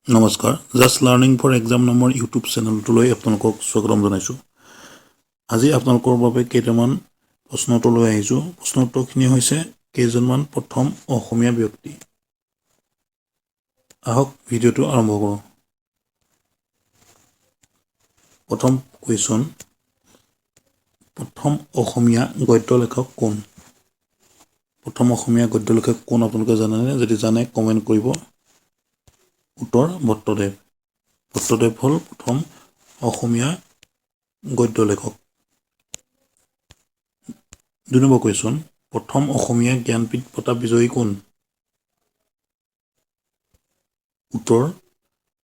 নমস্কাৰ, just learning four exam নামৰ YouTube চেনেলটোলৈ আপোনালোকক স্বাগতম জনাইছোঁ। আজি আপোনালোকৰ বাবে কেইটামান প্ৰশ্ন উত্তৰ লৈ আহিছোঁ। প্ৰশ্ন উত্তৰখিনি হৈছে কেইজনমান প্ৰথম অসমীয়া ব্যক্তি। আহক, ভিডিঅ'টো আৰম্ভ কৰোঁ। প্ৰথম কুৱেশ্যন, প্ৰথম অসমীয়া গদ্য লেখক কোন? প্ৰথম অসমীয়া গদ্য লেখক কোন, আপোনালোকে জানেনে? যদি জানে, কমেণ্ট কৰিব। উত্তৰ ভট্টদেৱ। ভট্টদেৱ হ'ল প্ৰথম অসমীয়া গদ্য লেখক। 2 নম্বৰ কুৱেশ্যন, প্ৰথম অসমীয়া জ্ঞানপীঠ বঁটা বিজয়ী কোন? উত্তৰ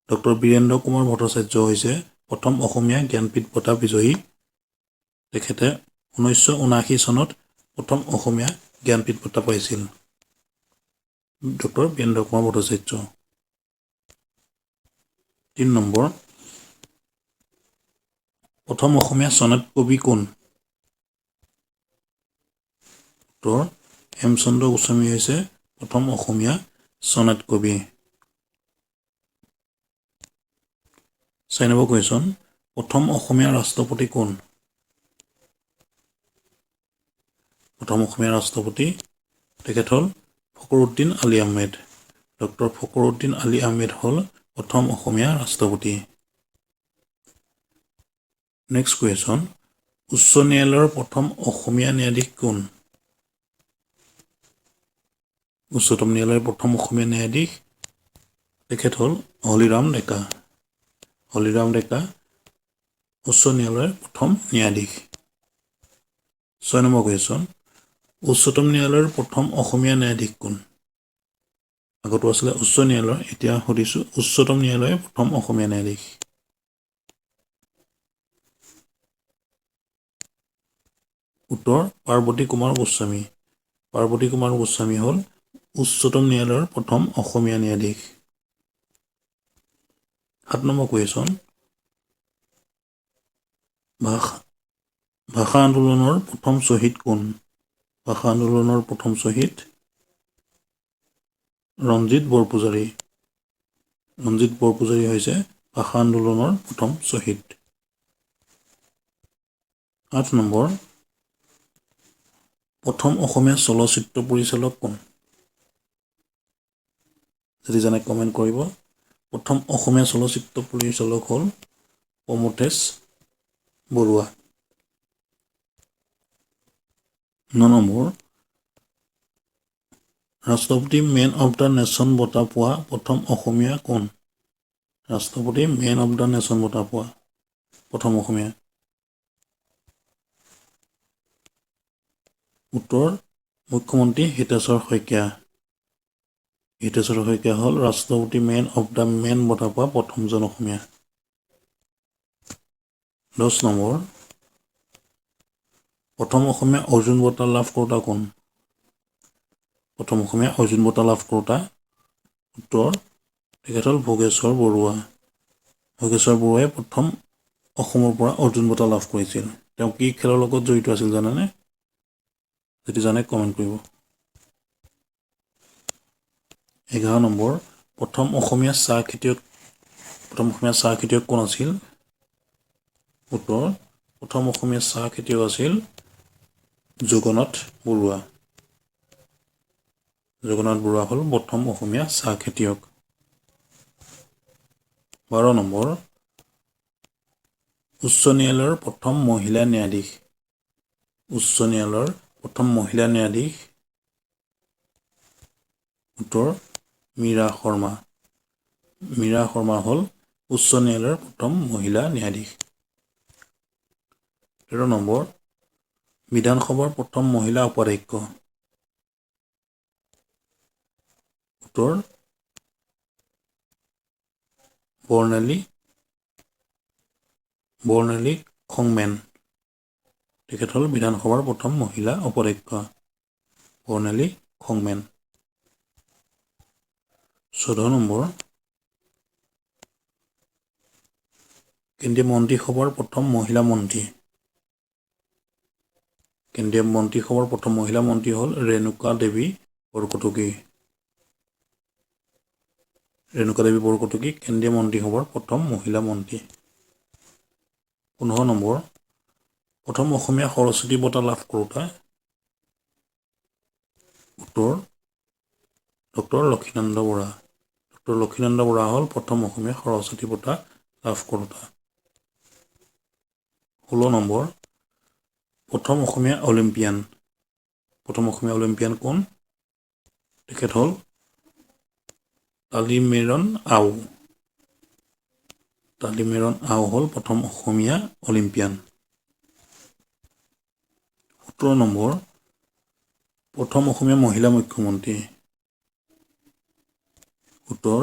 ডক্টৰ বীৰেন্দ্ৰ কুমাৰ ভট্টাচাৰ্য হৈছে প্ৰথম অসমীয়া জ্ঞানপীঠ বঁটা বিজয়ী। তেখেতে 1979 চনত প্ৰথম অসমীয়া জ্ঞানপীঠ বঁটা পাইছিল, ডক্টৰ বীৰেন্দ্ৰ কুমাৰ ভট্টাচাৰ্য। 3 নম্বৰ, প্ৰথম অসমীয়া চনেট কবি কোন? উত্তৰ হেমচন্দ্ৰ গোস্বামী হৈছে প্ৰথম অসমীয়া চনেট কবি। 4 নম্বৰ কুৱেশ্যন, প্ৰথম অসমীয়া ৰাষ্ট্ৰপতি কোন? প্ৰথম অসমীয়া ৰাষ্ট্ৰপতি তেখেত হ'ল ফকৰুদ্দিন আলি আহমেদ। ডক্টৰ ফকৰুদ্দিন আলি আহমেদ হ'ল প্ৰথম অসমীয়া ৰাষ্ট্ৰপতি। নেক্সট কুৱেশ্যন, উচ্চ ন্যায়ালয়ৰ প্ৰথম অসমীয়া ন্যায়াধীশ কোন? উচ্চতম ন্যায়ালয়ৰ প্ৰথম অসমীয়া ন্যায়াধীশ তেখেত হ'ল হলিৰাম ডেকা। হলিৰাম ডেকা উচ্চ ন্যায়ালয়ৰ প্ৰথম ন্যায়াধীশ। 6 নম্বৰ কুৱেশ্যন, উচ্চতম ন্যায়ালয়ৰ প্ৰথম অসমীয়া ন্যায়াধীশ কোন? আগতো আছিলে উচ্চ ন্যায়ালয়ৰ, এতিয়া সুধিছোঁ উচ্চতম ন্যায়ালয়ৰ প্ৰথম অসমীয়া ন্যায়াধীশ। উত্তৰ পাৰ্বতী কুমাৰ গোস্বামী। পাৰ্বতী কুমাৰ গোস্বামী হ'ল উচ্চতম ন্যায়ালয়ৰ প্ৰথম অসমীয়া ন্যায়াধীশ। 7 নম্বৰ কুৱেশ্যন, ভাষা আন্দোলনৰ প্ৰথম শ্বহীদ কোন? ভাষা আন্দোলনৰ প্ৰথম শ্বহীদ ৰঞ্জিত বৰপূজাৰী। ৰঞ্জিত বৰপূজাৰী হৈছে ভাষা আন্দোলনৰ প্ৰথম শ্বহীদ। 8 নম্বৰ, প্ৰথম অসমীয়া চলচ্চিত্ৰ পৰিচালক কোন? যদি জানে, কমেণ্ট কৰিব। প্ৰথম অসমীয়া চলচ্চিত্ৰ পৰিচালক হ'ল প্ৰমথেশ বৰুৱা। 9 নম্বৰ, ৰাষ্ট্ৰপতি মেন অফ the nation বঁটা পোৱা প্ৰথম অসমীয়া কোন? ৰাষ্ট্ৰপতি মেন অফ the nation বঁটা পোৱা প্ৰথম অসমীয়া। উত্তৰ মুখ্যমন্ত্ৰী হিতেশ্বৰ শইকীয়া। হিতেশ্বৰ শইকীয়া হ'ল ৰাষ্ট্ৰপতি মেন অফ the man বঁটা পোৱা প্ৰথমজন অসমীয়া। 10 নম্বৰ, প্ৰথম অসমীয়া অৰ্জুন বঁটা লাভ কৰোতা কোন? প্ৰথম অসমীয়া অৰ্জুন বঁটা লাভ কৰোতা। উত্তৰ তেখেত হ'ল ভোগেশ্বৰ বৰুৱা। ভোগেশ্বৰ বৰুৱাই প্ৰথম অসমৰ পৰা অৰ্জুন বঁটা লাভ কৰিছিল। তেওঁ কি খেলৰ লগত জড়িত আছিল, জানেনে? যদি জানে, কমেণ্ট কৰিব। 11 নম্বৰ, প্ৰথম অসমীয়া চাহ খেতিয়ক কোন আছিল? উত্তৰ প্ৰথম অসমীয়া চাহ খেতিয়ক আছিল জগন্নাথ বৰুৱা। জগন্নাথ বৰুৱা হ'ল প্ৰথম অসমীয়া চাহ খেতিয়ক। 12 নম্বৰ, উচ্চ ন্যায়ালয়ৰ প্ৰথম মহিলা ন্যায়াধীশ। উচ্চ ন্যায়ালয়ৰ প্ৰথম মহিলা ন্যায়াধীশ। উত্তৰ মীৰা শৰ্মা। মীৰা শৰ্মা হ'ল উচ্চ ন্যায়ালয়ৰ প্ৰথম মহিলা ন্যায়াধীশ। 13 নম্বৰ, বিধানসভাৰ প্ৰথম মহিলা উপাধ্যক্ষ। উত্তৰ বৰ্ণালী বৰ্ণালী খংমেন। তেখেত হ'ল বিধানসভাৰ প্ৰথম মহিলা উপাধ্যক্ষ, বৰ্ণালী খংমেন। 14 নম্বৰ, কেন্দ্ৰীয় মন্ত্ৰীসভাৰ প্ৰথম মহিলা মন্ত্ৰী। কেন্দ্ৰীয় মন্ত্ৰীসভাৰ প্ৰথম মহিলা মন্ত্ৰী হ'ল ৰেণুকা দেৱী বৰকটকী। ৰেণুকা দেৱী বৰকটকী কেন্দ্ৰীয় মন্ত্ৰীসভাৰ প্ৰথম মহিলা মন্ত্ৰী। 15 নম্বৰ, প্ৰথম অসমীয়া সৰস্বতী বঁটা লাভ কৰোঁতা? উত্তৰ ডক্টৰ লক্ষীনন্দ বৰা। ডক্টৰ লক্ষীনন্দ বৰা হ'ল প্ৰথম অসমীয়া সৰস্বতী বঁটা লাভ কৰোঁতা। 16 নম্বৰ, প্ৰথম অসমীয়া অলিম্পিয়ান। প্ৰথম অসমীয়া অলিম্পিয়ান কোন? তেখেত হ'ল তালিমেৰন আও। তালিমেৰন আও হ'ল প্ৰথম অসমীয়া অলিম্পিয়ান। 17 নম্বৰ, প্ৰথম অসমীয়া মহিলা মুখ্যমন্ত্ৰী? উত্তৰ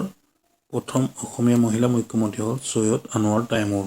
প্ৰথম অসমীয়া মহিলা মুখ্যমন্ত্ৰী হ'ল চৈয়দ আনোৱাৰ টাইমুৰ।